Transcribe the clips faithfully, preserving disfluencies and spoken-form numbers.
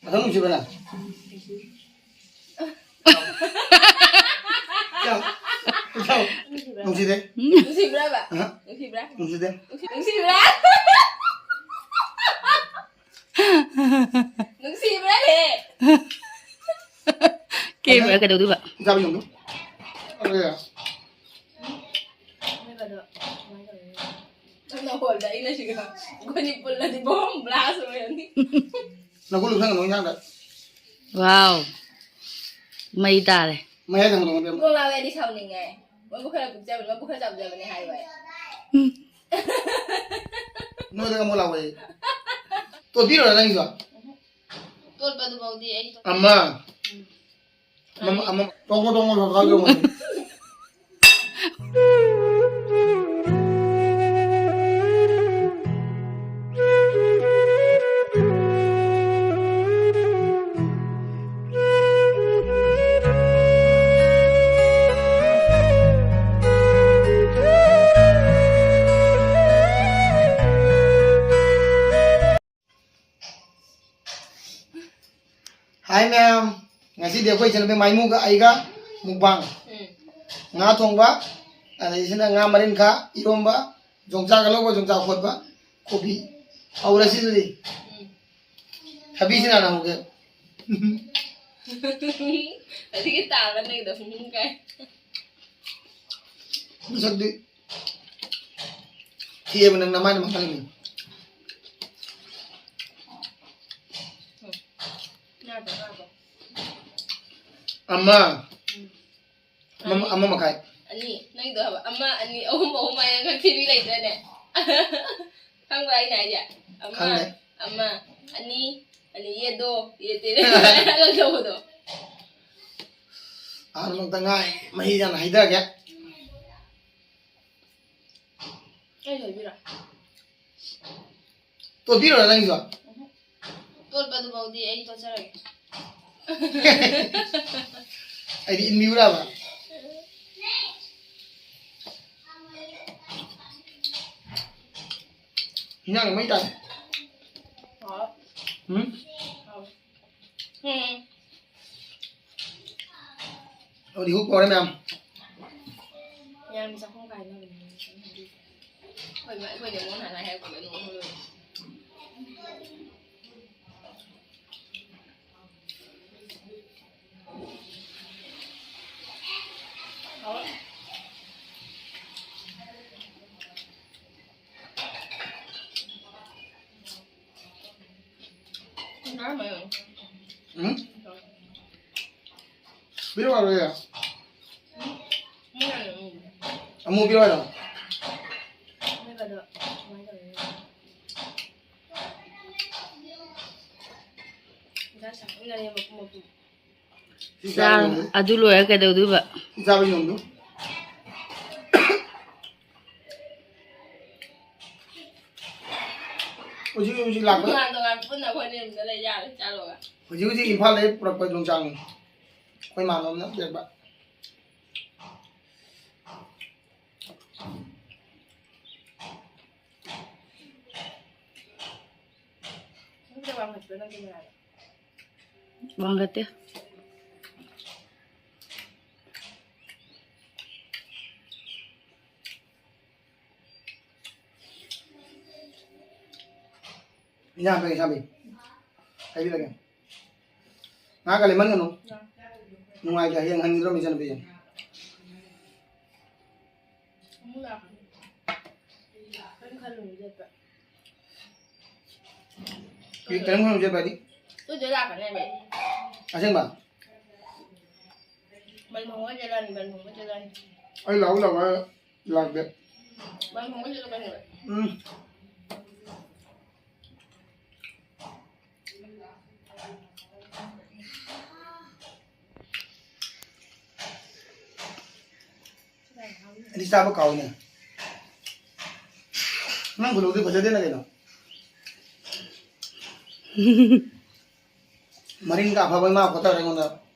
ꯑꯗꯨꯝ ꯅꯨꯡꯁꯤꯕ꯭ꯔꯥ ꯅꯪ? ꯆꯥꯎ, ꯆꯥꯎ꯫ ꯅꯨꯡꯁꯤꯗꯦ꯫ ꯅꯨꯡꯁꯤꯕ꯭ꯔꯕ? ꯑꯍ꯫ ꯅꯨꯡꯁꯤꯕ꯭ꯔꯥ? ꯅꯨꯡꯁꯤꯗꯦ꯫ ꯅꯨꯡꯁꯤ-, ꯅꯨꯡꯁꯤꯕ꯭ꯔꯥ? ꯅꯨꯡꯁꯤꯕ꯭ꯔꯥ ꯍꯦ? ꯀꯦꯕ꯭ꯔꯥ ꯀꯩꯗꯧꯗꯣꯏꯕ? ꯏꯆꯥꯕꯤ ꯌꯦꯡꯉꯨ꯫ ꯑꯗꯨꯒ ꯅꯪꯅ ꯍꯣꯜꯗ ꯑꯩꯅ ꯁꯤꯒ ꯑꯩꯈꯣꯏꯅꯤ ꯄꯨꯜꯂꯗꯤ ꯕꯣꯝ ꯕ꯭ꯂꯥꯁ ꯑꯣꯏꯔꯅꯤ꯫ ꯅꯒꯨꯟ ꯂꯨꯞꯁꯟꯒꯅꯨ ꯏꯟꯖꯥꯡꯗ꯫ ꯋꯥꯎ꯫ ꯃꯩ ꯇꯥꯔꯦ꯫ ꯃꯌꯥꯏ ꯊꯪꯕꯗꯣ ꯉꯝꯗꯦ꯫ ꯏꯕꯣꯛ ꯂꯥꯎꯋꯦꯗꯤ ꯁꯥꯎꯅꯤꯡꯉꯦ꯫ ꯃꯕꯨꯛ ꯈꯔ ꯄꯤꯛꯆꯕꯅꯤ, ꯃꯕꯨꯛ ꯈꯔ ꯆꯥꯎꯖꯕꯅꯤ ꯍꯥꯏꯌꯨ ꯍꯥꯏ꯫ ꯎꯝ꯫ ꯅꯣꯏꯗꯒ ꯑꯃꯨꯛ ꯂꯥꯎꯋꯦ꯫ ꯇꯣꯠꯄꯤꯔꯣꯔꯥ ꯅꯪꯒꯤꯁꯨ? ꯇꯣꯠꯄꯗꯨꯐꯥꯎꯗꯤ ꯑꯩ ꯇꯣꯠ-, ꯑꯃ꯫ ꯎꯝ꯫ ꯑꯃ, ꯑꯃ, ꯇꯣꯡꯉꯣ, ꯇꯣꯡꯉꯣ, ꯇꯣꯡꯉꯣ, ꯇꯣꯡꯉꯣ꯫ ꯍꯥꯏ ꯃꯌꯥꯝ, ꯉꯁꯤꯗꯤ ꯑꯩꯈꯣꯏ ꯏꯆꯟꯅꯨꯄꯤ ꯃꯥꯏꯃꯨꯒ ꯑꯩꯒ ꯃꯨꯛꯕꯥꯡ꯫ ꯎꯝ꯫ ꯉꯥ ꯊꯣꯡꯕ, ꯑꯗꯩꯁꯤꯅ ꯉꯥ ꯃꯔꯤꯟꯈꯥ, ꯏꯔꯣꯝꯕ, ꯌꯣꯡꯆꯥꯛ ꯑꯂꯧꯕ, ꯌꯣꯡꯆꯥꯛ ꯈꯣꯠꯄ, ꯀꯣꯕꯤ꯫ ꯍꯧꯔꯁꯤ ꯑꯗꯨꯗꯤ꯫ ꯎꯝ꯫ ꯊꯕꯤꯁꯤꯅ ꯍꯥꯟꯅ ꯍꯧꯒꯦ꯫ ꯑꯗꯨꯒꯤ ꯇꯥꯕ ꯅꯪꯗꯣ ꯍꯨꯝ ꯍꯨꯝ ꯀꯥꯏ꯫ ꯃꯁꯛꯇꯤ ꯊꯤꯑꯕ ꯅꯪ ꯅꯃꯥꯏꯅ ꯃꯈꯜ ꯑꯃ꯫ ꯎꯝ꯫ ꯌꯥꯗ꯭ꯔꯣ, ꯌꯥꯗ꯭ꯔꯣ? ꯑꯃ꯫ ꯎꯝ꯫ ꯑꯃ, ꯑꯅꯤ꯫ ꯑꯃ ꯃꯈꯥꯏ꯫ ꯑꯅꯤ꯫ ꯅꯪꯒꯤꯗꯣ ꯍꯥꯏꯕ꯫ ꯑꯃ, ꯑꯅꯤ, ꯑꯍꯨꯝ, ꯑꯍꯨꯝ ꯍꯥꯏꯅ ꯈꯛ ꯊꯤꯕꯤ ꯂꯩꯇ꯭ꯔꯅꯦ? ꯈꯪꯕ꯭ꯔꯥ ꯑꯩꯅ ꯍꯥꯏꯁꯦ? ꯑꯃ, ꯈꯪꯗꯦ꯫ ꯑꯃ, ꯑꯅꯤ, ꯑꯅꯤ, ꯌꯦꯗꯣ, ꯌꯦꯗꯦ꯫ ꯅꯪ ꯇꯧꯕꯗꯣ꯫ ꯑꯍꯥꯟꯕꯃꯛꯇ ꯉꯥꯏ ꯃꯍꯤ ꯌꯥꯝꯅ ꯍꯩꯊꯒꯦ꯫ ꯑꯩ ꯁꯣꯏꯕꯤꯔꯣ? ꯇꯣꯠꯄꯤꯔꯣꯔꯥ ꯅꯪꯒꯤꯁꯨ? ꯎꯝꯍꯨꯝ꯫ ꯇꯣꯠꯄꯗꯨꯐꯥꯎꯗꯤ ꯑꯩ ꯇꯣꯠꯆꯔꯒꯦ꯫ ꯑꯩꯗꯤ ꯏꯟꯕꯤꯕ꯭ꯔꯕ? ꯏꯟꯖꯥꯡ ꯃꯩ ꯇꯥꯏ꯫ ꯍꯥꯎ꯫ ꯎꯝ? ꯍꯥꯎ꯫ ꯎꯝ꯫ ꯑꯗꯨꯗꯤ ꯍꯨꯞ ꯀꯧꯔꯦ ꯃꯌꯥꯝ꯫ ꯃꯌꯥꯝ ꯆꯥꯛꯈꯨꯝ ꯀꯥꯏꯅꯕꯅꯦ꯫ ꯑꯩꯈꯣꯏ ꯃ-, ꯑꯩꯈꯣꯏ ꯅꯦ ꯃꯣꯟ ꯍꯥꯟꯅ ꯍꯥꯏꯔꯛꯄꯗ ꯅꯣꯡ ꯂꯣꯏꯔꯦ꯫ ꯍꯥꯎꯋꯦ꯫ ꯎꯝ? ꯄꯤꯔꯛꯑꯔꯣꯏꯌꯦ꯫ ꯑꯃꯨꯛ ꯄꯤꯔꯛꯑꯣ ꯍꯥꯏꯔꯣ? ꯁꯤ ꯆꯥ-, ꯆꯥꯕ ꯌꯣꯟꯗꯣꯏ-, ꯑꯗꯨ ꯂꯣꯏꯔꯒ ꯀꯩꯗꯧꯗꯣꯏꯕ? ꯁꯤ ꯆꯥꯕ ꯌꯣꯟꯗꯣꯏ꯫ ꯍꯧꯖꯤꯛ ꯍꯧꯖꯤꯛ ꯂꯥꯛꯄ ꯇꯣꯉꯥꯟ ꯇꯣꯉꯥꯟ ꯄꯨꯟꯅ ꯑꯩꯈꯣꯏ ꯑꯅꯤ ꯔꯨꯝꯗ ꯂꯩ ꯌꯥꯔꯦ, ꯆꯥꯔꯣꯒ꯫ ꯍꯧꯖꯤꯛ ꯍꯧꯖꯤꯛ ꯏꯝꯐꯥꯜꯗꯒꯤ ꯄꯨꯔꯛꯄ ꯌꯣꯡꯆꯥꯛꯅꯤ꯫ ꯑꯩꯈꯣꯏ ꯃꯥꯟꯅꯕꯅ ꯄꯤꯔꯛꯄ꯫ ꯅꯪ ꯀꯩꯗꯧ ꯋꯥꯡꯈꯠꯄ꯭ꯔꯣ ꯅꯪ ꯀꯦꯃꯦꯔꯥꯗꯣ? ꯋꯥꯡꯈꯠꯇꯦ꯫ ꯏꯟꯖꯥꯡ ꯍꯥꯞꯄꯒꯦ, ꯏꯟꯁꯥꯡꯗꯤ ꯍꯥꯏꯕꯤꯔꯒꯦ꯫ ꯉꯥꯒ ꯂꯩꯃꯟꯒꯅꯨ꯫ ꯅꯨꯡꯉꯥꯏꯇꯦ, ꯍꯌꯦꯡ ꯍꯟꯈꯤꯗ꯭ꯔꯣ ꯏꯆꯟꯅꯨꯄꯤꯁꯦ? ꯑꯃꯨꯛ ꯂꯥꯛꯀꯅꯤ꯫ ꯀꯔꯤꯝ ꯈꯜꯂꯨꯅꯨ ꯆꯠꯄ꯫ ꯀꯔꯤ ꯀꯔꯤꯝ ꯈꯜꯂꯨꯅꯨ ꯆꯠꯄ ꯍꯥꯏꯗꯤ? ꯇꯨꯗ ꯂꯥꯛꯀꯅꯦꯕ꯫ ꯑꯁꯦꯡꯕ? ꯕꯟ ꯐꯣꯡꯕ ꯆꯠꯂꯅꯤ, ꯕꯟ ꯐꯣꯡꯕ ꯆꯠꯂꯅꯤ꯫ ꯑꯩ ꯂꯥꯛꯎ ꯂꯥꯛꯎ ꯍꯥꯏꯔ ꯂꯥꯛꯇꯦ꯫ ꯕꯟ ꯐꯣꯡꯕ ꯆꯠꯂꯛꯀꯅꯦꯕ꯫ ꯎꯝ꯫ ꯑꯩꯗꯤ ꯆꯥꯕ ꯀꯥꯎꯏꯅꯦ꯫ ꯅꯪ ꯈꯨꯅꯣꯛꯇꯤ ꯐꯖꯗꯦꯅ ꯀꯩꯅꯣ? ꯃꯔꯤꯡꯒ ꯑꯐꯕ ꯏꯃꯥ ꯈꯣꯠꯇꯔꯦ ꯑꯩꯉꯣꯟꯗ꯫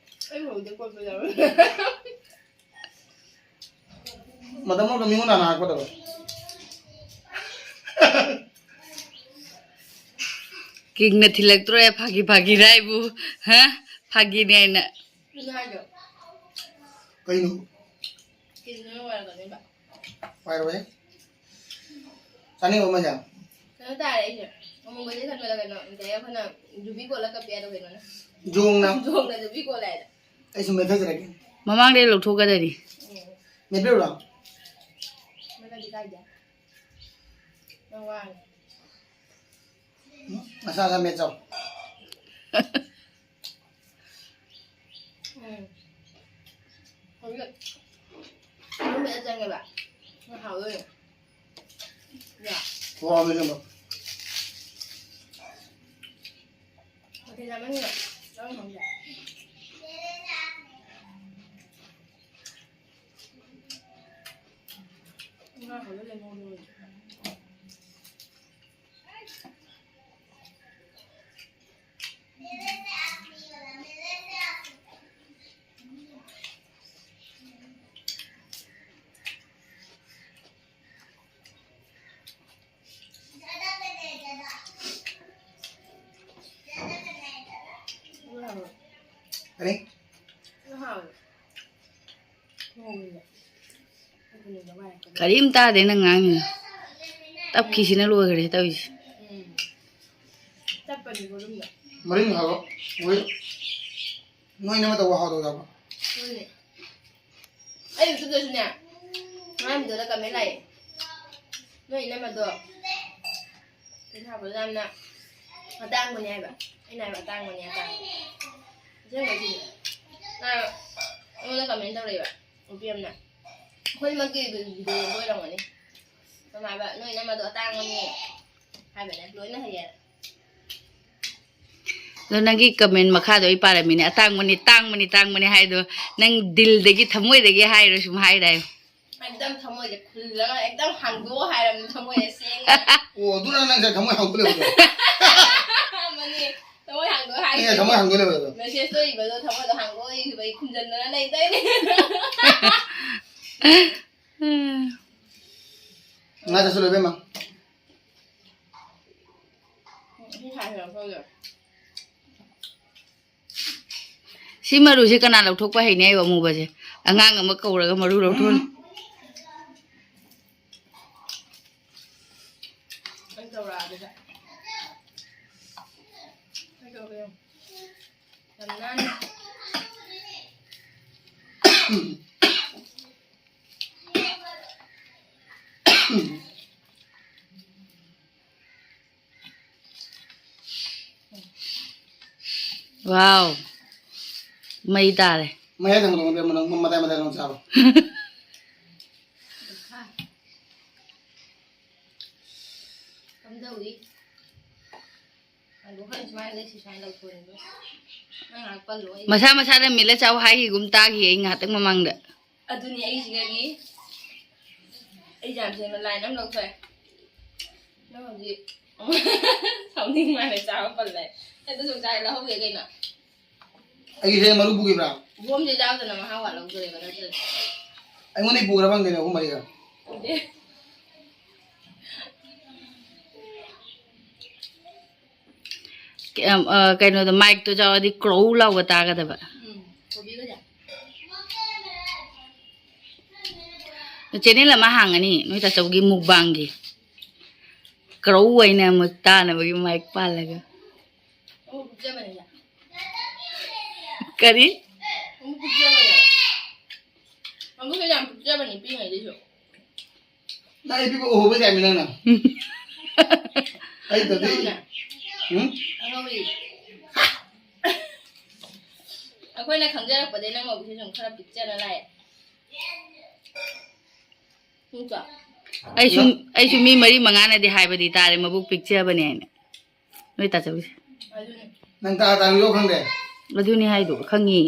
ꯑꯩ ꯈꯨꯅꯣꯛꯇꯤ ꯀꯣꯠꯄ ꯌꯥꯎꯋꯦ꯫ ꯃꯇꯝ ꯑꯃꯗ ꯃꯤꯉꯣꯟꯗ ꯍꯥꯟꯅ ꯍꯥꯏꯔꯛꯀꯗꯕ꯫ ꯂꯤꯡꯅ ꯊꯤꯜꯂꯛꯇ꯭ꯔꯣ? ꯐꯥꯒꯤ ꯐꯥꯒꯤ ꯍꯥꯏꯕꯨ, ꯍꯥ? ꯐꯥꯒꯤꯅꯦ ꯍꯥꯏꯅ꯫ ꯑꯗꯨ ꯍꯥꯏꯗꯣ꯫ ꯀꯩꯅꯣ? ꯀꯦꯖꯤ ꯑꯃ ꯋꯥꯏꯔꯛꯀꯗꯣꯏꯕ꯫ ꯋꯥꯏꯔꯛꯑꯣꯍꯦ꯫ ꯆꯥꯅꯤꯡꯕ ꯑꯃ ꯍꯦꯛ꯫ ꯀꯩꯅꯣ ꯇꯥꯔꯦ ꯑꯩꯁꯦ꯫ ꯑꯃꯨꯕꯁꯦ ꯈꯟꯕꯗ ꯀꯩꯅꯣ, ꯉꯁꯥꯏ ꯑꯩꯈꯣꯏꯅ ꯌꯨꯕꯤ ꯀꯣꯜꯂ ꯀꯞꯄꯦ ꯍꯥꯏꯗꯣ ꯀꯩꯅꯣꯅ꯫ ꯌꯣꯡꯅ꯫ ꯌꯣꯡꯅ ꯌꯨꯕꯤ ꯀꯣꯜꯂꯦ ꯍꯥꯏꯗꯣ꯫ ꯑꯩꯁꯨ ꯃꯦꯠꯊꯖꯔꯛꯀꯦ꯫ ꯃꯃꯥꯡꯗꯩ ꯂꯧꯊꯣꯛꯀꯗꯣꯏꯅꯤ꯫ ꯎꯝ꯫ ꯃꯦꯠꯄꯤꯔꯨꯔꯣ? ꯃꯦꯠꯂꯗꯤ ꯀꯥꯏꯗꯦ꯫ ꯅꯪ ꯋꯥꯔꯦ꯫ ꯎꯝ, ꯃꯁꯥ ꯃꯁꯥ ꯃꯦꯠꯆꯧ꯫ ꯎꯝ꯫ ꯍꯧꯖꯤꯛ ꯃꯔꯨ ꯃꯦꯠꯂ ꯆꯪꯉꯦꯕ꯫ ꯅꯪ ꯍꯥꯎꯗꯣꯏꯅꯦ꯫ ꯌꯥ꯫ ꯍꯥꯎꯗꯣꯏꯅꯦ꯫ ꯃꯊꯦꯜ ꯌꯥꯝꯃꯟꯈ꯭ꯔꯦ꯫ ꯆꯪ ꯐꯪꯗꯦ꯫ ꯉꯥ ꯍꯧꯔ ꯂꯩꯍꯧꯔꯦ꯫ ꯀꯔꯤ? ꯀꯔꯤꯝ ꯇꯥꯗꯦ ꯅꯪ ꯉꯥꯡꯉꯤꯗꯣ꯫ ꯇꯞꯈꯤꯁꯤꯅ ꯂꯣꯏꯈ꯭ꯔꯦ ꯇꯧꯔꯤꯁꯦ꯫ ꯃꯔꯤꯟ ꯍꯥꯞꯄꯣ꯫ ꯃꯣꯏ ꯅꯣꯏ ꯏꯅꯝꯃ ꯇꯧꯕ ꯍꯥꯎꯇꯕ ꯌꯥꯎꯕ꯭ꯔꯣ? ꯑꯩ YouTubeꯇꯁꯨꯅꯦ, ꯉꯔꯥꯡ videoꯗ comment ꯂꯥꯛꯑꯦ꯫ ꯅꯣꯏ ꯏꯅꯝꯃꯗꯣ ꯀꯩꯅꯣ ꯍꯥꯏꯕꯗꯣ ꯌꯥꯝꯅ ꯑꯇꯥꯡꯕꯅꯦ ꯍꯥꯏꯕ꯫ ꯑꯩꯅ ꯍꯥꯏꯕ ꯑꯇꯥꯡꯕꯅꯦ, ꯑꯇꯥꯡꯕ꯫ ꯑꯁꯦꯡꯕꯩꯁꯨꯅꯦ꯫ ꯃꯥ ꯑꯩꯉꯣꯟꯗ comment ꯇꯧꯔꯛꯑꯦꯕ, ꯅꯨꯄꯤ ꯑꯃꯅ꯫ ꯑꯩꯈꯣꯏꯃꯛꯀꯤ video ꯌꯦꯡꯕ ꯑꯣꯏꯔꯝꯒꯅꯤ꯫ ꯃꯥꯅ ꯍꯥꯏꯕ, "ꯅꯣꯏ ꯏꯅꯝꯃꯗꯣ ꯑꯇꯥꯡꯕꯅꯦ" ꯍꯥꯏꯕꯅꯦ, ꯂꯣꯏꯅ ꯍꯩꯌꯦ꯫ ꯑꯗꯣ ꯅꯪꯒꯤ comment ꯃꯈꯥꯗꯣ ꯑꯩ ꯄꯥꯔꯝꯃꯤꯅꯦ, "ꯑꯇꯥꯡꯕꯅꯤ, ꯇꯥꯡꯕꯅꯤ, ꯇꯥꯡꯕꯅꯤ" ꯍꯥꯏꯗꯣ ꯅꯪ ꯗꯤꯜꯗꯒꯤ, ꯊꯃꯣꯏꯗꯒꯤ ꯍꯥꯏꯔꯣ, ꯁꯨꯝ ꯍꯥꯏꯗꯥꯏ꯫ ꯑꯦꯛꯗꯝ ꯊꯃꯣꯏꯁꯦ ꯐꯨꯜꯂꯒ ꯑꯦꯛꯗꯝ ꯍꯥꯡꯗꯣꯛꯑꯣ ꯍꯥꯏꯔꯕꯅꯤ, ꯊꯃꯣꯏꯁꯦ ꯁꯦꯡꯅ꯫ ꯑꯣ, ꯑꯗꯨꯅ ꯅꯪ ꯉꯁꯥꯏ ꯊꯃꯣꯏ ꯍꯥꯡꯗꯣꯛ ꯂꯩꯕꯗꯣ? ꯃꯥꯅꯦ, ꯊꯃꯣꯏ ꯍꯥꯡꯗꯣꯛꯑꯣ ꯑꯩꯅ ꯍꯥꯏꯔꯤꯁꯦ꯫ ꯊꯃꯣꯏ ꯍꯥꯡꯗꯣꯛ ꯂꯩꯕꯗꯣ? Messageꯇꯣ ꯏꯕꯗꯣ ꯊꯃꯣꯏꯗꯣ ꯍꯥꯡꯗꯣꯛꯑꯣ ꯏꯕꯩ ꯈꯨꯝꯖꯟꯗꯅ ꯂꯩꯗꯣꯏꯅꯦ꯫ ꯉꯥ ꯆꯥꯁꯤꯜꯂꯣ, ꯏꯕꯦꯝꯃ꯫ ꯎꯝ, ꯎꯝ, ꯁꯤ ꯃꯔꯨꯁꯦ ꯀꯅꯥ ꯂꯧꯊꯣꯛꯄ ꯍꯩꯅꯤ ꯍꯥꯏꯕ ꯑꯃꯨꯕꯁꯦ? ꯑꯉꯥꯡ ꯑꯃ ꯀꯧꯔꯒ ꯃꯔꯨ ꯂꯧꯊꯣꯛꯍꯜꯂꯨ꯫ ꯑꯩ ꯇꯧꯔꯛꯑꯒꯦ꯫ ꯑꯩ ꯇꯧꯔꯛꯑꯒꯦ꯫ ꯌꯥꯝ ꯅꯥꯟꯅ꯫ Wow. ꯃꯩ ꯇꯥꯔꯦ꯫ ꯃꯌꯥꯏ ꯊꯪꯕꯗꯣ ꯃꯇꯥꯏ ꯃꯇꯥꯏ ꯃꯇꯥꯏ ꯆꯥꯕ꯫ ꯀꯝꯗꯧꯔꯤ? ꯑꯗꯨ ꯍꯣꯏ ꯁꯨꯃꯥꯏꯅ ꯂꯩꯁꯤ ꯁꯨꯃꯥꯏꯅ ꯂꯧꯊꯣꯛꯑꯦ꯫ ꯅꯪ ꯉꯥꯏꯍꯥꯛ ꯄꯜꯂꯣ, ꯑꯩ ꯃꯁꯥ ꯃꯁꯥꯗ ꯃꯤꯜꯂ ꯆꯥꯎ ꯍꯥꯏꯈꯤꯒꯨꯝ ꯇꯥꯈꯤ ꯑꯩ ꯉꯥꯏꯍꯥꯛꯇꯪ ꯃꯃꯥꯡꯗ꯫ ꯑꯗꯨꯅꯤ ꯑꯩꯁꯤꯗꯒꯤ ꯑꯩ ꯌꯥꯝ ꯊꯦꯡꯅ line ꯑꯃ ꯂꯧꯊꯣꯛꯑꯦ꯫ ꯅꯪ ꯍꯧꯖꯤꯛ ꯁꯥꯎꯅꯤꯡ ꯃꯥꯜꯂꯦ, ꯆꯥꯕ ꯄꯜꯂꯦ꯫ ꯑꯗꯨ ꯁꯨꯝ ꯆꯥꯏ ꯂꯧꯍꯧꯒꯦ ꯀꯩꯅꯣ? ꯑꯩꯒꯤꯁꯦ ꯃꯔꯨ ꯄꯨꯈꯤꯕ꯭ꯔꯥ? ꯕꯣꯝꯁꯦ ꯆꯥꯕꯗꯅ ꯃꯍꯥꯎ ꯋꯥꯠꯍꯧꯗꯣꯔꯦꯕ ꯅꯠꯇ꯭ꯔꯗꯤ꯫ ꯑꯩꯉꯣꯟꯗꯒꯤ ꯄꯨꯈ꯭ꯔꯕ ꯈꯪꯗꯦꯅꯦ ꯑꯍꯨꯝ ꯃꯔꯤꯒ꯫ ꯄꯨꯗꯦ꯫ ꯀꯩꯅꯣꯗꯣ, micꯇꯣ ꯆꯥꯎꯔꯗꯤ ꯀ꯭ꯔꯧ ꯂꯥꯎꯕ ꯇꯥꯒꯗꯕ꯫ ꯎꯝ, ꯀꯣꯕꯤꯒꯁꯦ꯫ Channel ꯑꯃ ꯍꯥꯡꯉꯅꯤ ꯅꯣꯏ ꯇꯥꯆꯧꯒꯤ mukbangꯒꯤ꯫ ꯀ꯭ꯔꯧ ꯑꯣꯏꯅ ꯑꯃꯨꯛ ꯇꯥꯅꯕꯒꯤ mic ꯄꯥꯜꯂꯒ꯫ ꯑꯃꯨꯛ ꯄꯤꯛꯆꯕꯅꯤꯅ꯫ ꯀꯔꯤ? ꯑꯃꯨꯛ ꯄꯤꯛꯆꯕꯅꯦ꯫ ꯑꯃꯨꯛꯁꯨ ꯌꯥꯝ ꯄꯤꯛꯆꯕꯅꯤ ꯄꯤꯛꯏꯉꯩꯗꯩꯁꯨ꯫ ꯅꯪ ꯑꯩ ꯄꯤꯛꯄ ꯎꯍꯧꯕꯩ ꯇꯥꯏꯞꯅꯤ ꯅꯪꯅ꯫ ꯑꯩ ꯇꯧꯗꯣꯏ꯫ ꯇꯧꯅꯦ꯫ ꯎꯝ? ꯑꯉꯧꯕꯤ꯫ ꯑꯩꯈꯣꯏꯅ ꯈꯪꯖꯔꯛꯄꯗꯩ ꯅꯪ ꯉꯧꯕꯁꯦ ꯁꯨꯝ ꯈꯔ ꯄꯤꯛꯆꯅ ꯂꯥꯛꯑꯦ꯫ ꯅꯠꯇ꯭ꯔꯣ? ꯑꯩꯁꯨ, ꯑꯩꯁꯨ ꯃꯤ ꯃꯔꯤ ꯃꯉꯥꯅꯗꯤ ꯍꯥꯏꯕꯗꯤ ꯇꯥꯔꯦ ꯃꯕꯨꯛ ꯄꯤꯛꯆꯕꯅꯦ ꯍꯥꯏꯅ꯫ ꯅꯣꯏ ꯇꯥꯆꯧꯁꯦ꯫ ꯑꯗꯨꯅꯤ꯫ ꯅꯪ ꯇꯥ ꯇꯥ ꯌꯣꯛ ꯈꯪꯗꯦ꯫ ꯑꯗꯨꯅꯤ ꯍꯥꯏꯗꯣ ꯈꯪꯉꯤ꯫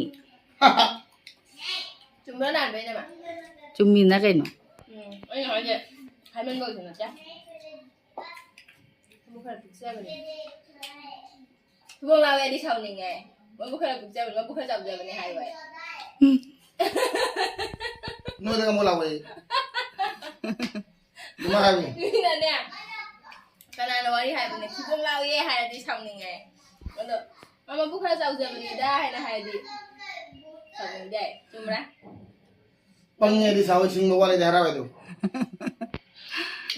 ꯆꯨꯝꯕ꯭ꯔꯥ ꯂꯥꯟꯕ꯭ꯔꯥ ꯏꯅꯝꯃ? ꯆꯨꯝꯃꯤꯅ ꯀꯩꯅꯣ? ꯎꯝ, ꯑꯩꯅ ꯍꯥꯏꯁꯦ ꯍꯥꯏꯃꯟꯕ ꯑꯣꯏꯁꯨ ꯅꯠꯇꯦ꯫ ꯃꯕꯨꯛ ꯈꯔ ꯄꯤꯛꯆꯕꯅꯦ꯫ ꯊꯤꯕꯣꯡ ꯂꯥꯎꯋꯦ ꯑꯩꯗꯤ ꯁꯥꯎꯅꯤꯡꯉꯦ꯫ ꯃꯕꯨꯛ ꯈꯔ ꯄꯤꯛꯆꯕꯅꯦ, ꯃꯕꯨꯛ ꯈꯔ ꯆꯥꯎꯖꯕꯅꯦ ꯍꯥꯏꯌꯣ ꯑꯩ꯫ ꯎꯝ꯫ ꯅꯣꯏꯗꯒ ꯑꯃꯨꯛ ꯂꯥꯎꯋꯦ꯫ ꯑꯗꯨꯃꯥꯏ ꯍꯥꯏꯕꯅꯦ꯫ ꯃꯤꯅꯅꯦ꯫ ꯀꯅꯥꯅ ꯋꯥꯔꯤ ꯍꯥꯏꯕꯅꯦ? ꯊꯤꯕꯣꯡ ꯂꯥꯎꯋꯦ ꯍꯥꯏꯔꯗꯤ ꯁꯥꯎꯅꯤꯡꯉꯦ꯫ ꯑꯗꯣ ꯃꯥ ꯃꯕꯨꯛ ꯈꯔ ꯆꯥꯎꯖꯕꯅꯤꯗ ꯍꯥꯏꯅ ꯍꯥꯏꯔꯗꯤ ꯁꯥꯎꯅꯤꯡꯗꯦ꯫ ꯆꯨꯝꯕ꯭ꯔꯥ? ꯄꯪꯉꯦꯗꯤ ꯁꯥꯎꯋꯦ, ꯁꯤꯡꯕ ꯋꯥꯠꯂꯦꯗꯤ ꯍꯔꯥꯎꯋꯦ ꯑꯗꯨ꯫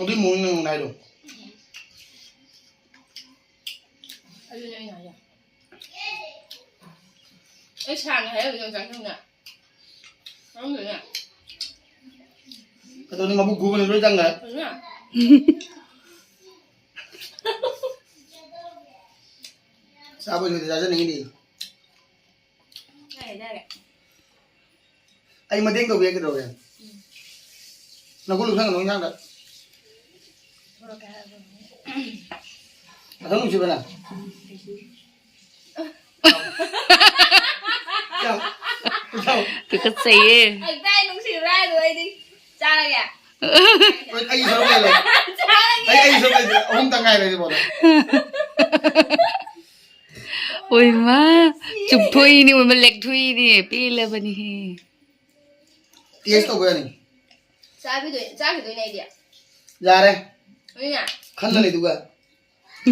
ꯑꯗꯨꯏ ꯃꯑꯣꯡꯅꯦ ꯅꯪꯅ ꯍꯥꯏꯗꯣ꯫ ꯑꯗꯨꯅꯦ ꯑꯩꯅ ꯍꯥꯏꯁꯦ꯫ ꯑꯩ ꯁꯥꯡꯅ ꯍꯥꯏꯔꯛꯑꯣ, ꯌꯣꯡꯆꯥꯛ ꯁꯤꯡꯅ꯫ ꯈꯪꯗꯦꯅꯦ꯫ ꯑꯗꯨꯅꯤ ꯃꯕꯨꯛ ꯈꯨꯕꯅꯤ ꯂꯣꯏ ꯆꯪꯈ꯭ꯔꯦ꯫ ꯐꯖꯅ꯫ ꯆꯥꯕꯩ ꯂꯣꯏꯗ ꯆꯥꯖꯅꯤꯡꯉꯤꯗꯤ꯫ ꯌꯥꯔꯦ, ꯌꯥꯔꯦ꯫ ꯑꯩ ꯃꯇꯦꯡ ꯇꯧꯕꯤꯔꯛꯀꯦ ꯇꯧꯔꯦ꯫ ꯎꯝ꯫ ꯅꯈꯨꯠ ꯂꯨꯞꯁꯟꯒꯅꯨ ꯏꯟꯁꯥꯡꯗ꯫ ꯊꯣꯔꯛꯀꯦ ꯍꯥꯏꯔꯕꯅꯦ꯫ ꯑꯗꯨꯝ ꯅꯨꯡꯁꯤꯕꯅ꯫ ꯆꯥꯎ꯫ ꯆꯥꯎ꯫ ꯇꯨꯀꯠꯆꯩꯌꯦ꯫ ꯑꯩ ꯀꯥꯏ ꯅꯨꯡꯁꯤꯕ꯭ꯔꯥ ꯍꯥꯏꯗꯣ ꯑꯩꯗꯤ ꯆꯥꯔꯒꯦ꯫ ꯑꯩ, ꯑꯩꯒꯤ ꯁꯔꯨꯛ ꯂꯩꯔꯦ꯫ ꯆꯥꯔꯒꯦ꯫ ꯑꯩ, ꯑꯩꯒꯤ ꯁꯔꯨꯛ ꯂꯩꯇ꯭ꯔꯦ꯫ ꯑꯍꯨꯝꯇꯪ ꯉꯥꯏꯔꯦ ꯁꯤꯐꯥꯎꯗ꯫ ꯑꯣꯏꯃ, ꯆꯨꯞꯊꯣꯛꯏꯅꯦ, ꯑꯣꯏꯃ, ꯂꯦꯛꯊꯣꯛꯏꯅꯦ, ꯄꯦꯜꯂꯕꯅꯤꯍꯦ꯫ ꯇꯦꯁ ꯇꯧꯕ ꯌꯥꯅꯤ꯫ ꯆꯥꯈꯤꯗꯣꯏ-, ꯆꯥꯈꯤꯗꯣꯏꯅꯦ ꯑꯩꯗꯤ꯫ ꯌꯥꯔꯦ꯫ ꯑꯗꯨꯅ? ꯈꯟꯗꯅꯤꯗꯨꯒ꯫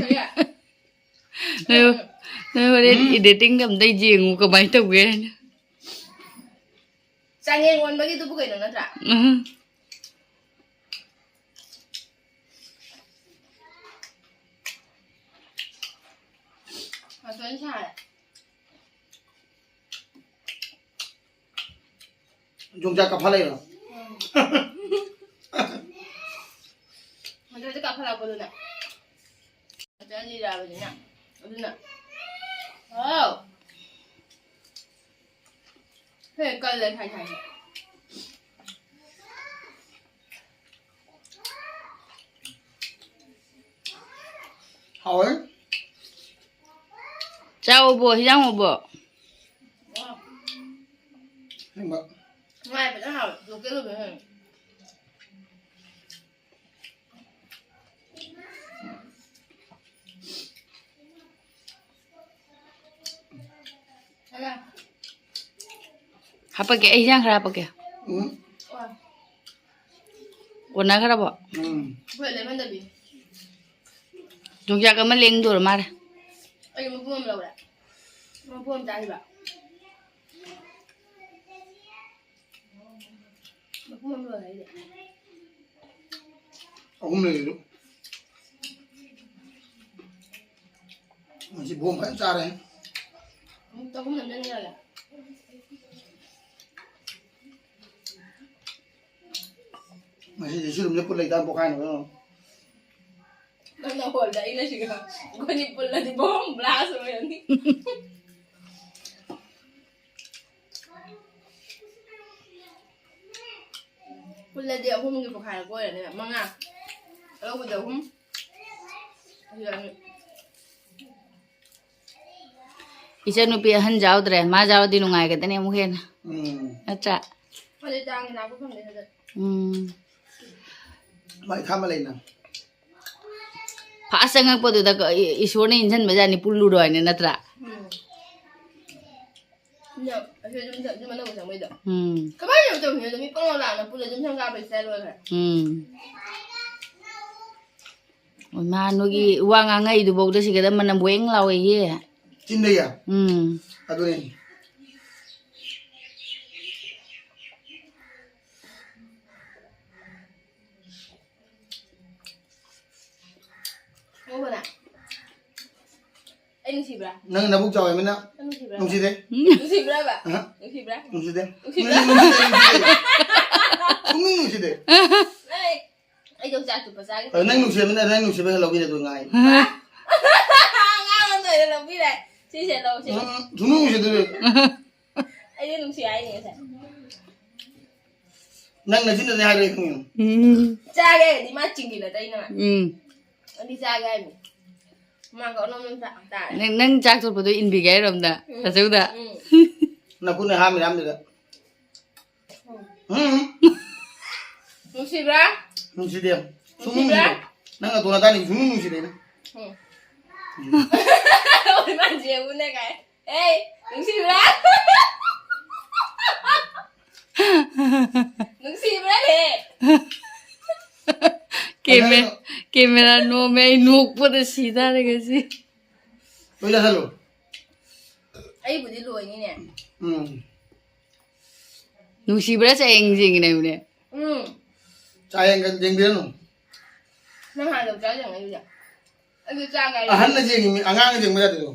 ꯀꯔꯤ? ꯅꯣꯏ, ꯅꯣꯏ ꯍꯣꯔꯦꯟ ꯎꯝ꯫ Editing ꯑꯝꯇ ꯌꯦꯡꯉꯨ ꯀꯃꯥꯏꯅ ꯇꯧꯒꯦ ꯍꯥꯏꯅ꯫ ꯆꯥꯡꯌꯦꯡ ꯑꯣꯟꯕꯒꯤꯗꯨꯕꯨ ꯀꯩꯅꯣ ꯅꯠꯇ꯭ꯔꯥ? ꯎꯝ꯫ ꯃꯊꯣꯟ ꯁꯥꯔꯦ꯫ ꯌꯣꯡꯆꯥꯛ ꯀꯥꯞꯐꯥ ꯂꯩꯔꯣ? ꯎꯝ꯫ ꯃꯊꯣꯟꯁꯦ ꯀꯥꯞꯐꯠꯂꯛꯄꯗꯨꯅ꯫ ꯃꯊꯣꯟ ꯂꯤꯔꯛꯑꯕꯅꯤꯅ꯫ ꯑꯗꯨꯅ꯫ ꯍꯥꯎ꯫ ꯍꯦ, ꯀꯜꯂꯦ, ꯊꯥꯏ, ꯊꯥꯏ, ꯊꯥꯏ꯫ ꯍꯥꯎꯋꯦ꯫ ꯆꯥꯎꯕꯣ, ꯍꯤꯟꯖꯥꯡ ꯍꯥꯎꯕꯣ? ꯋꯥ꯫ ꯑꯁꯦꯡꯕ꯫ ꯉꯥꯏ ꯐꯖꯅ ꯍꯥꯎꯋꯦ, local ꯑꯣꯏꯕꯅ ꯍꯦꯟꯅ꯫ ꯍꯥꯄꯛꯀꯦ, ꯑꯩ ꯍꯤꯟꯖꯥꯡ ꯈꯔ ꯍꯥꯄꯛꯀꯦ꯫ ꯎꯝ꯫ ꯀꯣꯟꯅꯈ꯭ꯔꯕꯣ? ꯎꯝ꯫ ꯑꯩꯈꯣꯏ ꯂꯦꯃꯟ ꯗꯕꯤ꯫ ꯌꯣꯡꯆꯥꯛ ꯑꯃ ꯂꯦꯡꯗꯣꯔ ꯃꯥꯜꯂꯦ꯫ ꯑꯩ ꯃꯄꯨꯝ ꯑꯃ ꯂꯧꯔꯦ꯫ ꯃꯄꯨꯝ ꯑꯃ ꯆꯥꯈꯤꯕ꯫ ꯃꯄꯨꯝ ꯑꯃ ꯂꯣꯏꯔꯦ ꯑꯩꯗꯤ꯫ ꯑꯍꯨꯝ ꯂꯩꯔꯤꯗꯨ꯫ ꯉꯁꯤ ꯕꯣꯝ ꯐꯖꯅ ꯆꯥꯔꯦ꯫ ꯑꯃꯨꯛ ꯆꯍꯨꯝ ꯅꯝꯖꯟꯈ꯭ꯔꯒꯦ꯫ ꯉꯁꯤꯗꯤ ꯁꯤ ꯔꯨꯝꯁꯦ ꯄꯨꯜ ꯂꯩꯇꯥ ꯄꯣꯛꯈꯥꯏꯅꯕ꯫ ꯅꯪꯅ ꯍꯣꯜꯗ ꯑꯩꯅ ꯁꯤꯒ꯫ ꯑꯩꯈꯣꯏꯅꯤ ꯄꯨꯜꯂꯗꯤ ꯕꯣꯝ ꯕ꯭ꯂꯥꯁ ꯑꯣꯏꯔꯅꯤ꯫ ꯄꯨꯜꯂꯗꯤ ꯑꯍꯨꯝꯒꯤ ꯄꯣꯛꯈꯥꯏꯔꯛꯄ ꯑꯣꯏꯔꯅꯦꯕ꯫ ꯃꯉꯥ꯫ ꯑꯂꯧꯕꯗ ꯑꯍꯨꯝ꯫ ꯑꯁꯤꯗ ꯑꯅꯤ꯫ ꯏꯆꯟꯅꯨꯄꯤ ꯑꯍꯟ ꯌꯥꯎꯗ꯭ꯔꯦ꯫ ꯃꯥ ꯌꯥꯎꯔꯗꯤ ꯅꯨꯡꯉꯥꯏꯒꯗꯅꯤ ꯑꯃꯨꯛ ꯍꯦꯟꯅ꯫ ꯎꯝ꯫ ꯅꯠꯇ꯭ꯔꯥ? ꯍꯧꯖꯤꯛ ꯆꯥꯡ ꯂꯥꯛꯄ ꯐꯪꯗꯦ ꯍꯟꯗꯛ꯫ ꯎꯝ꯫ ꯃꯥꯏ ꯈꯥꯝꯃ ꯂꯩꯅ꯫ ꯐꯥꯁ ꯆꯪꯉꯛꯄꯗꯨꯗ ꯀ-, ꯏ-, ꯏꯁꯣꯔꯅ ꯏꯟꯁꯤꯟꯕꯖꯥꯠꯅꯤ ꯄꯨꯜꯂꯨꯔꯣ ꯍꯥꯏꯅ, ꯅꯠꯇ꯭ꯔꯥ? ꯎꯝ꯫ ꯑꯗꯣ ꯑꯩꯈꯣꯏ ꯑꯗꯨꯝ ꯆꯠ-, ꯑꯗꯨꯝ ꯑꯅꯧꯕ ꯆꯪꯕꯩꯗꯣ꯫ ꯎꯝ꯫ ꯀꯃꯥꯏꯅ ꯇꯧꯕ ꯇꯧꯔꯤꯅꯣ? ꯃꯤ ꯄꯪꯂꯥꯎ ꯂꯥꯎꯅ ꯄꯨꯜꯂ ꯑꯗꯨꯝ ꯁꯪꯒꯥꯕꯩ ꯁ꯭ꯇꯥꯏꯜ ꯑꯣꯏꯈ꯭ꯔꯦ꯫ ꯎꯝ꯫ ꯃꯥ ꯅꯣꯏꯒꯤ ꯋꯥ ꯉꯥꯡꯉꯛꯏꯗꯨꯐꯧꯗ ꯁꯤꯒꯗ ꯃꯅꯝ ꯋꯦꯡ ꯂꯥꯎꯋꯦꯌꯦ꯫ ꯆꯤꯟꯗꯩꯌꯦ? ꯎꯝ꯫ ꯑꯗꯨꯅꯦ꯫ ꯉꯧꯕꯅ꯫ ꯑꯩ ꯅꯨꯡꯁꯤꯕ꯭ꯔꯥ? ꯅꯪ ꯅꯕꯨꯛ ꯆꯥꯎꯋꯦ ꯃꯤꯅ꯫ ꯅꯪ ꯅꯨꯡꯁꯤꯕ꯭ꯔꯥ? ꯅꯨꯡꯁꯤꯗꯦ꯫ ꯎꯝ? ꯅꯨꯡꯁꯤꯕ꯭ꯔꯥꯕ? ꯑꯍ꯫ ꯅꯨꯡꯁꯤꯕ꯭ꯔꯥ? ꯅꯨꯡꯁꯤꯗꯦ꯫ ꯅꯨꯡꯁꯤꯕ꯭ꯔꯥ? ꯅꯨꯡꯁꯤꯗꯦ, ꯅꯨꯡꯁꯤꯗꯦ꯫ ꯁꯨꯡꯅꯨꯡ ꯅꯨꯡꯁꯤꯗꯦ꯫ ꯅꯪ ꯑꯩ ꯌꯣꯡꯆꯥꯛ ꯆꯨꯞꯄ ꯆꯥꯒꯦ꯫ ꯑꯗꯣ ꯅꯪ ꯅꯨꯡꯁꯤꯔꯕꯅꯤꯅ ꯅꯪ ꯅꯨꯡꯁꯤꯕ ꯍꯦꯛ ꯂꯧꯕꯤꯔꯦ ꯑꯗꯨ ꯉꯥꯏ꯫ ꯑꯉꯥꯡ ꯑꯃ ꯑꯣꯏꯅ ꯂꯧꯕꯤꯔꯦ꯫ ꯁꯤꯁꯦ ꯂꯧꯁꯦ꯫ ꯎꯝ, ꯁꯨꯡꯅꯨꯡ ꯅꯨꯡꯁꯤꯗꯦ꯫ ꯑꯩꯗꯤ ꯅꯨꯡꯁꯤ ꯍꯥꯏꯅꯤ ꯉꯁꯥꯏ꯫ ꯅꯪ ꯅꯆꯤꯟꯗꯗꯤ ꯍꯥꯏꯔꯣꯏ ꯈꯪꯉꯤ꯫ ꯎꯝ꯫ ꯆꯥꯒꯦ ꯍꯥꯏꯗꯤ ꯃꯥ ꯆꯤꯡꯈꯤꯅ ꯇꯩꯅ꯫ ꯎꯝ꯫ ꯑꯗꯨꯗꯤ ꯆꯥꯒꯦ ꯍꯥꯏꯅꯤ꯫ ꯃꯥ ꯀꯧꯅ ꯑꯗꯨꯝ ꯆꯥ-, ꯇꯥꯔꯦ꯫ ꯅꯪ, ꯅꯪ ꯆꯥꯛ ꯇꯣꯠꯄꯗꯣ ꯏꯟꯕꯤꯒꯦ ꯍꯥꯏꯔꯣꯝꯗ꯫ ꯎꯝ꯫ ꯇꯥꯆꯧꯗ꯫ ꯎꯝ꯫ ꯅꯈꯨꯠꯅ ꯍꯥꯝꯃꯤꯔꯥ ꯍꯥꯝꯗ꯭ꯔꯤꯔꯥ? ꯎꯝ꯫ ꯎꯝ꯫ ꯅꯨꯡꯁꯤꯕ꯭ꯔꯥ? ꯅꯨꯡꯁꯤꯗꯦ꯫ ꯁꯨꯡꯅꯨꯡ ꯅꯨꯡꯁꯤꯕ꯭ꯔꯥ? ꯅꯨꯡꯁꯤꯗꯦ꯫ ꯅꯪ ꯅꯇꯣꯟ ꯑꯗꯥꯅꯤ ꯁꯨꯡꯅꯨꯡ ꯅꯨꯡꯁꯤꯗꯦ ꯅꯪ꯫ ꯎꯝ꯫ ꯎꯝ꯫ ꯍꯣꯏ, ꯃꯥ ꯌꯦꯡꯉꯨꯅꯦ ꯀꯥꯏ꯫ ꯑꯦ, ꯅꯨꯡꯁꯤꯕ꯭ꯔꯥ? ꯅꯨꯡꯁꯤꯕ꯭ꯔꯥꯅꯦ? ꯀꯦꯃꯦ-, ꯀꯦꯃꯦꯔꯥ ꯅꯣꯝꯃꯦ, ꯑꯩ ꯅꯣꯛꯄꯗ ꯁꯤ ꯇꯥꯔꯦ ꯉꯁꯤ꯫ ꯂꯣꯏ ꯆꯥꯁꯜꯂꯨ꯫ ꯑꯩꯕꯨꯗꯤ ꯂꯣꯏꯅꯤꯅꯦ꯫ ꯎꯝ꯫ ꯅꯨꯡꯁꯤꯕ꯭ꯔꯥ ꯆꯌꯦꯡ ꯌꯦꯡꯉꯤꯅꯦꯕꯅꯦ꯫ ꯎꯝ꯫ ꯆꯥ ꯌꯦꯡꯒ ꯌꯦꯡꯕꯤꯔꯅꯨ꯫ ꯅꯪ ꯍꯥꯟꯅ ꯆꯥ ꯌꯦꯡꯉꯛꯏꯗꯨꯗꯤ꯫ ꯑꯩꯁꯨ ꯆꯥꯒꯦ ꯍꯥꯏ꯫ ꯑꯍꯟꯅ ꯌꯦꯡꯉꯤ ꯃꯤ, ꯑꯉꯥꯡꯅ ꯌꯦꯡꯕ ꯌꯥꯗꯦꯗꯣ꯫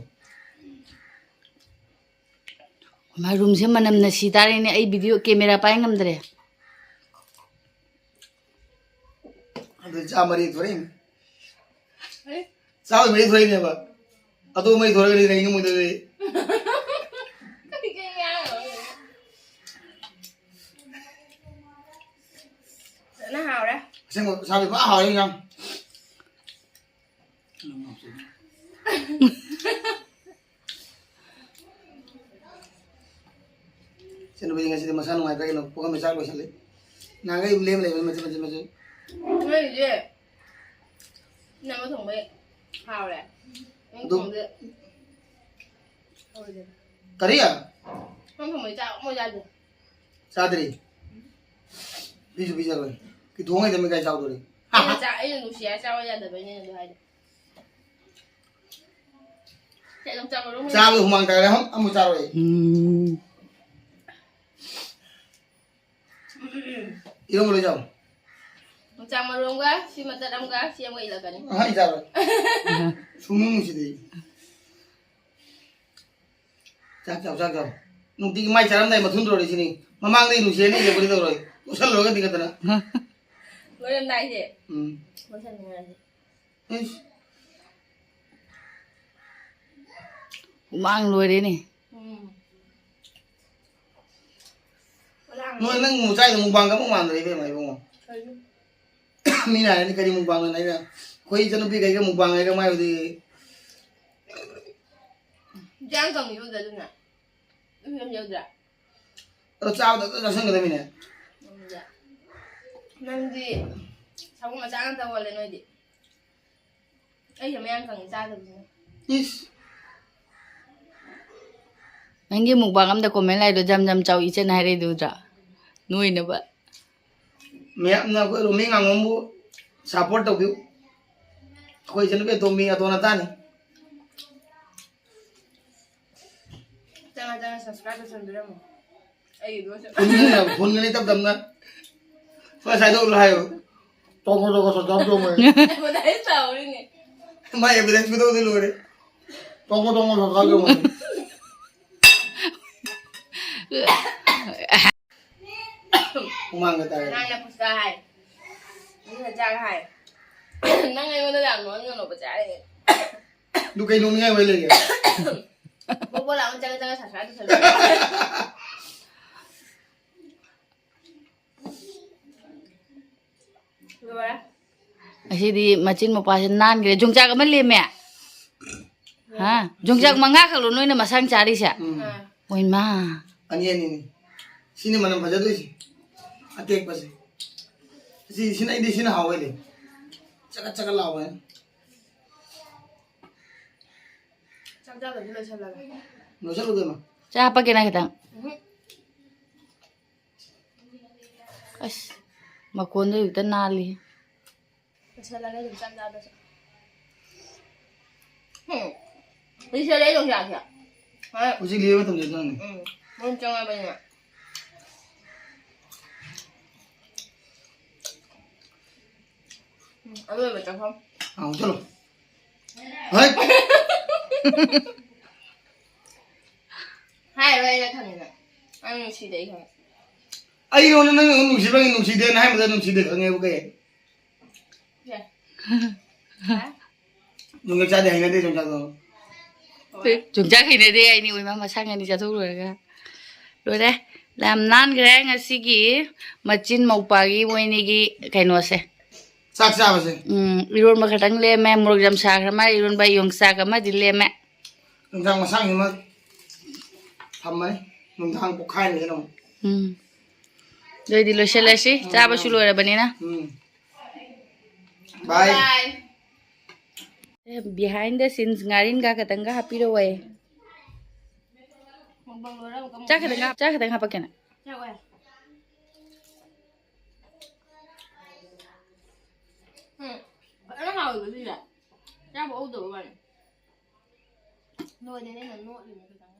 ꯃꯥ ꯔꯨꯝꯁꯦ ꯃꯅꯝꯅ ꯁꯤ ꯇꯥꯔꯦꯅꯦ, ꯑꯩ ꯚꯤꯗꯤꯑꯣ ꯀꯦꯃꯦꯔꯥ ꯄꯥꯏ ꯉꯝꯗ꯭ꯔꯦ꯫ ꯑꯗꯨ ꯆꯥ ꯃꯔꯤ ꯊꯣꯔꯛꯏꯅꯤ꯫ ꯑꯦ? ꯆꯥꯕ ꯃꯔꯤ ꯊꯣꯔꯛꯏꯅꯦꯕ꯫ ꯑꯗꯨ ꯃꯔꯤ ꯊꯣꯔꯛꯑꯗꯤ ꯂꯩ ꯉꯝꯃꯣꯏꯗꯣꯏ꯫ ꯀꯩ ꯀꯩ ꯉꯥꯡꯉꯤꯅꯣ? ꯐꯖꯅ ꯍꯥꯎꯔꯦ꯫ ꯑꯁꯦꯡꯕ ꯆꯥꯕꯗꯤ ꯄꯨꯔꯥ ꯍꯥꯎꯔꯦ ꯌꯥꯝ꯫ ꯏꯆꯟꯅꯨꯄꯤꯗꯤ ꯉꯁꯤꯗꯤ ꯃꯁꯥ ꯅꯨꯡꯉꯥꯏꯇ꯭ꯔꯥ ꯀꯩꯅꯣ ꯄꯨꯈꯝꯗ ꯆꯥꯛ ꯂꯣꯏꯁꯜꯂꯤ꯫ ꯅꯍꯥꯟꯈꯩ ꯂꯦꯝ ꯂꯩꯕꯅꯤ ꯃꯆꯤꯠ ꯃꯆꯤꯠ ꯃꯆꯤꯠ꯫ ꯅꯣꯏꯒꯤꯗꯤ ꯅꯪ ꯊꯣꯡꯕꯩ ꯍꯥꯎꯔꯦ꯫ ꯅꯪ ꯑꯗꯨ ꯊꯣꯡꯕꯗꯤ ꯍꯥꯎꯔꯣꯏꯗꯣꯏꯅꯤ꯫ ꯀꯔꯤ? ꯅꯪ ꯊꯣꯡꯕꯩ ꯆꯥꯛ ꯑꯃ ꯆꯥꯗꯦ꯫ ꯆꯥꯗ꯭ꯔꯤ꯫ ꯄꯤꯁꯨ ꯄꯤꯖꯔꯣꯏ꯫ ꯀꯤꯊꯣꯡ ꯍꯩꯇꯕꯅꯤ ꯀꯥꯏ ꯆꯥꯎꯗꯣꯔꯤ? ꯑꯩꯅ ꯆꯥ ꯑꯩꯅ ꯅꯨꯡꯁꯤꯌꯥ ꯆꯥꯎ ꯌꯥꯗꯕꯩꯅꯦ ꯑꯗꯨ ꯍꯥꯏꯗꯣ꯫ ꯁꯦ, ꯌꯣꯡꯆꯥꯛ ꯃꯔꯨ ꯑꯃ ꯆꯥꯕꯗ ꯍꯨꯃꯥꯡ ꯇꯥꯔꯦ ꯍꯝ ꯑꯃꯨꯛ ꯆꯥꯔꯣꯏ꯫ ꯎꯝ꯫ ꯏꯔꯣꯝꯕ ꯂꯣꯏ ꯆꯥꯎ꯫ ꯌꯣꯡꯆꯥꯛ ꯃꯔꯨ ꯑꯃꯒ ꯁꯤ ꯃꯇꯠ ꯑꯃꯒ ꯁꯤ ꯑꯃꯒ ꯏꯜꯂꯛꯀꯅꯤ꯫ ꯑꯍ ꯑꯩ ꯆꯥꯔꯣꯏ꯫ ꯁꯨꯡꯅꯨꯡ ꯅꯨꯡꯁꯤꯗꯦ ꯑꯩ꯫ ꯆꯥꯛ ꯆꯥꯎ ꯆꯥꯛ ꯆꯥꯎ꯫ ꯅꯨꯡꯇꯤꯒꯤ ꯃꯥꯏ ꯆꯥꯔꯝꯗꯥꯏ ꯃꯊꯨꯟ ꯇꯧꯔꯛꯏꯁꯤꯅꯤ꯫ ꯃꯃꯥꯡꯗꯩ ꯅꯨꯡꯁꯤꯔꯅꯤ ꯏꯜꯂꯛꯄꯗꯤ ꯇꯧꯔꯣꯏ꯫ ꯃꯨꯁꯜꯂꯨꯔꯒꯗꯤ ꯅꯠꯇꯅ꯫ ꯂꯣꯏꯔꯝꯗꯥꯏꯁꯦ꯫ ꯎꯝ꯫ ꯂꯣꯏꯁꯟꯅꯤꯡꯉꯥꯏꯁꯦ꯫ ꯏꯁ꯫ ꯍꯨꯃꯥꯡ ꯂꯣꯏꯔꯦꯅꯦ꯫ ꯎꯝ꯫ ꯅꯣꯏ ꯅꯪ ꯃꯨꯆꯥꯏꯗꯣ ꯃꯨꯛꯕꯥꯡꯒ ꯑꯃꯨꯛ ꯃꯥꯟꯗ꯭ꯔꯦ ꯏꯕꯦꯝꯃ ꯏꯕꯨꯡꯉꯣ꯫ ꯀꯩꯅꯣ? ꯃꯤꯅ ꯍꯥꯏꯔꯅꯤ ꯀꯔꯤ ꯃꯨꯛꯕꯥꯡꯅꯣ ꯍꯥꯏꯅ꯫ ꯑꯩꯈꯣꯏ ꯏꯆꯟꯅꯨꯄꯤ ꯀꯩꯒ ꯃꯨꯛꯕꯥꯡ ꯍꯥꯏꯒ ꯃꯥꯏꯕꯨꯗꯤ꯫ ꯏꯟꯖꯥꯡ ꯀꯪꯉꯤꯕꯗ ꯑꯗꯨꯅ꯫ ꯑꯗꯨꯝ ꯌꯥꯝ ꯌꯧꯗ꯭ꯔꯥ? ꯑꯗꯣ ꯆꯥꯕꯗ ꯑꯗꯨꯝ ꯆꯥꯁꯟꯒꯗꯕꯅꯤꯅꯦ꯫ ꯎꯝ, ꯌꯥ꯫ ꯅꯪꯗꯤ ꯁꯥꯃꯨ ꯃꯆꯥ ꯉꯥꯛꯇ ꯑꯣꯜꯂꯦ ꯅꯣꯏꯗꯤ꯫ ꯑꯩꯁꯦ ꯃꯌꯥꯡ ꯀꯪꯉꯤ ꯆꯥꯗꯕꯅꯤꯅ꯫ ꯏꯁ꯫ ꯅꯪꯒꯤ ꯃꯨꯛꯕꯥꯡ ꯑꯝꯗ ꯀꯣꯃꯦꯟ ꯂꯥꯛꯏꯗꯣ ꯖꯝ ꯖꯝ ꯆꯥꯎ ꯏꯆꯟ ꯍꯥꯏꯔꯛꯏꯗꯨ ꯎꯗ꯭ꯔꯥ? ꯅꯣꯏꯅꯕ꯫ ꯃꯌꯥꯝꯅ ꯑꯩꯈꯣꯏ ꯔꯣꯃꯤ ꯉꯥꯉꯣꯝꯕꯨ ꯁꯞꯄꯣꯔꯠ ꯇꯧꯕꯤꯌꯨ꯫ ꯑꯩꯈꯣꯏ ꯏꯆꯟꯅꯨꯄꯤ ꯑꯇꯣꯝꯕꯤ ꯑꯇꯣꯟ ꯑꯇꯥꯅꯤ꯫ ꯆꯪꯉ ꯆꯪꯉ subscribe ꯇꯧꯁꯟꯕꯤꯔꯝꯃꯣ꯫ ꯑꯩꯒꯤꯗꯣ ꯐꯨꯟꯒꯅꯤ ꯐꯨꯟꯒꯅꯤ ꯇꯞ ꯇꯞꯅ꯫ ꯍꯣꯏ ꯁꯥꯏꯗ ꯎꯠꯂꯣ ꯍꯥꯏꯌꯣ꯫ ꯇꯣꯡꯉꯣ ꯇꯣꯡꯉꯣ ꯁꯣꯇꯥ ꯇꯣꯡꯉꯣ꯫ ꯑꯩꯉꯣꯟꯗ ꯑꯩ ꯆꯥꯎꯔꯤꯅꯦ꯫ ꯃꯥꯏ evidence ꯄꯤꯗꯧꯗꯤ ꯂꯣꯏꯔꯦ꯫ ꯇꯣꯡꯉꯣ ꯇꯣꯡꯉꯣ ꯁꯣꯇꯥ ꯇꯣꯡꯉꯣ꯫ ꯍꯨꯃꯥꯡꯒ ꯇꯥꯔꯦ꯫ ꯅꯪꯅ ꯄꯨꯁꯀꯥ ꯍꯥꯏ꯫ ꯅꯪꯅ ꯆꯥꯛ ꯍꯥꯏ꯫ ꯅꯪ ꯑꯩꯉꯣꯟꯗ ꯌꯥꯝ ꯅꯣꯛꯍꯟꯒꯅꯣꯕ ꯆꯥꯔꯤꯅꯦ꯫ ꯑꯗꯨ ꯀꯩ ꯅꯣꯛꯅꯤꯡꯉꯥꯏ ꯑꯣꯏ ꯂꯩꯒꯦ? ꯕꯣꯕꯣ ꯂꯥꯎꯅ ꯆꯪꯉ ꯆꯪꯉ subscribe ꯇꯧꯁꯜꯂꯨ꯫ ꯂꯣꯏꯔꯦ꯫ ꯑꯁꯤꯗꯤ ꯃꯆꯤꯟ ꯃꯧꯄꯥꯁꯦ ꯅꯥꯟꯈ꯭ꯔꯦ꯫ ꯌꯣꯡꯆꯥꯛ ꯑꯃ ꯂꯦꯝꯃꯦ꯫ ꯍꯥ? ꯌꯣꯡꯆꯥꯛ ꯃꯉꯥ ꯈꯛꯂꯣ ꯅꯣꯏꯅ ꯃꯁꯥꯡ ꯆꯥꯔꯤꯁꯦ? ꯎꯝ꯫ ꯑꯥ꯫ ꯑꯣꯏꯃꯥ꯫ ꯑꯅꯤ ꯑꯅꯤꯅꯤ꯫ ꯁꯤꯅꯤ ꯃꯅꯝ ꯐꯖꯗꯣꯏꯁꯦ꯫ ꯑꯇꯦꯛꯄꯁꯦ꯫ ꯁꯤ ꯁꯤꯅ ꯑꯩꯗꯤ ꯁꯤꯅ ꯍꯥꯎꯋꯦ꯫ ꯆꯀꯠ ꯆꯀꯠ ꯂꯥꯎꯋꯦ꯫ ꯆꯥꯛ ꯆꯥꯗꯕꯤ ꯂꯣꯏꯁꯜꯂꯒꯦ꯫ ꯂꯣꯏꯁꯜꯂꯨ ꯀꯩꯅꯣ꯫ ꯆꯥ ꯍꯥꯞꯄꯛꯀꯦ ꯅꯪ ꯈꯤꯇꯪ꯫ ꯎꯝꯍꯨꯝ꯫ ꯑꯁ, ꯃꯈꯣꯟꯗꯣ ꯍꯦꯛꯇ ꯅꯥꯜꯂꯤ꯫ ꯂꯣꯏꯁꯜꯂꯒꯦ ꯑꯗꯨꯝ ꯆꯥꯛ ꯆꯥꯗ꯭ꯔꯁꯨ꯫ ꯎꯝ꯫ ꯂꯣꯏꯁꯜꯂꯦ ꯌꯣꯡꯆꯥꯛꯁꯦ꯫ ꯍꯣꯏ꯫ ꯍꯧꯖꯤꯛ ꯂꯤꯕ ꯃꯇꯝꯗ ꯆꯪꯉꯅꯤ꯫ ꯎꯝ꯫ ꯃꯔꯨꯝ ꯆꯪꯉꯕꯅꯤꯅ꯫ ꯎꯝ꯫ ꯑꯔꯣꯏꯕ ꯆꯪꯐꯝ꯫ ꯑꯥ, ꯆꯠꯂꯣ꯫ ꯍꯣꯏ꯫ ꯍꯥꯏꯔꯣꯏ ꯑꯩꯅ ꯈꯪꯉꯦ ꯅꯪ꯫ ꯅꯪ ꯅꯨꯡꯁꯤꯗꯦ ꯑꯩ ꯈꯪꯉꯦ꯫ ꯑꯩꯉꯣꯟꯗ ꯅꯪ ꯅꯨꯡꯁꯤꯕ꯭ꯔꯥ ꯅꯨꯡꯁꯤꯗꯦꯅ ꯍꯥꯏꯕꯗ ꯅꯨꯡꯁꯤꯗꯦ ꯈꯪꯉꯦꯕ ꯀꯩ꯫ ꯁꯦ꯫ ꯌꯣꯡꯆꯥꯛ ꯆꯥꯗꯦ ꯍꯩꯅꯗꯦ ꯌꯣꯡꯆꯥꯛꯇꯣ꯫ ꯍꯣꯏ꯫ ꯌꯣꯡꯆꯥꯛ ꯍꯩꯅꯗꯦ ꯍꯥꯏꯅꯤ ꯑꯣꯏꯃꯥ ꯃꯁꯥꯡ ꯑꯅꯤ ꯆꯥꯊꯣꯛ ꯂꯣꯏꯔꯒ꯫ ꯂꯣꯏꯔꯦ꯫ ꯌꯥꯝ ꯅꯥꯟꯈ꯭ꯔꯦ ꯉꯁꯤꯒꯤ ꯃꯆꯤꯟ ꯃꯧꯄꯥꯒꯤ ꯃꯣꯏꯅꯤꯒꯤ ꯀꯩꯅꯣꯁꯦ꯫ ꯆꯥꯛ ꯆꯥꯕꯁꯦ꯫ ꯎꯝ, ꯏꯔꯣꯟꯕ ꯈꯛꯇꯪ ꯂꯦꯝꯃꯦ꯫ ꯃꯣꯔꯣꯛ ꯌꯥꯝ ꯁꯥꯈ꯭ꯔ ꯃꯥꯜꯂꯦ꯫ ꯏꯔꯣꯟꯕ ꯌꯣꯡꯆꯥꯛ ꯑꯃꯗꯤ ꯂꯦꯝꯃꯦ꯫ ꯌꯣꯡꯆꯥꯛ ꯃꯁꯥꯡꯁꯤꯃ ꯊꯝꯃꯅꯤ꯫ ꯅꯨꯡꯗꯥꯡ ꯄꯣꯛꯈꯥꯏꯅꯤꯁꯤꯅ ꯑꯃꯨꯛ꯫ ꯎꯝ꯫ ꯑꯗꯨꯑꯣꯏꯗꯤ ꯂꯣꯏꯁꯤꯜꯂꯁꯤ꯫ ꯆꯥꯕꯁꯨ ꯂꯣꯏꯔꯕꯅꯤꯅ꯫ ꯎꯝ꯫ ꯕꯥꯏ꯫ ꯕꯥꯏ꯫ Behind the scenes ꯉꯥꯔꯤꯟꯒ ꯈꯛꯇꯪꯒ ꯍꯥꯞꯄꯤꯔꯛꯑꯣꯌꯦ꯫ ꯃꯨꯛꯕꯥꯡ ꯂꯣꯏꯔꯒ ꯑꯃꯨꯛ ꯆꯥꯛ ꯈꯛꯇꯪ ꯍꯥꯞ-, ꯆꯥꯛ ꯈꯛꯇꯪ ꯍꯥꯞꯄꯛꯀꯦꯅ꯫ ꯆꯥꯛ ꯑꯣꯏ꯫ ꯎꯝ꯫ ꯐꯖꯅ ꯍꯥꯎꯋꯦꯕ ꯁꯤꯁꯦ꯫ ꯆꯥꯕ ꯍꯧꯗꯕ ꯋꯥꯅꯤ꯫ ꯂꯣꯏꯔꯦꯅꯦ, ꯅꯪ ꯅꯣꯠꯂꯤꯅꯦ ꯈꯤꯇꯪ꯫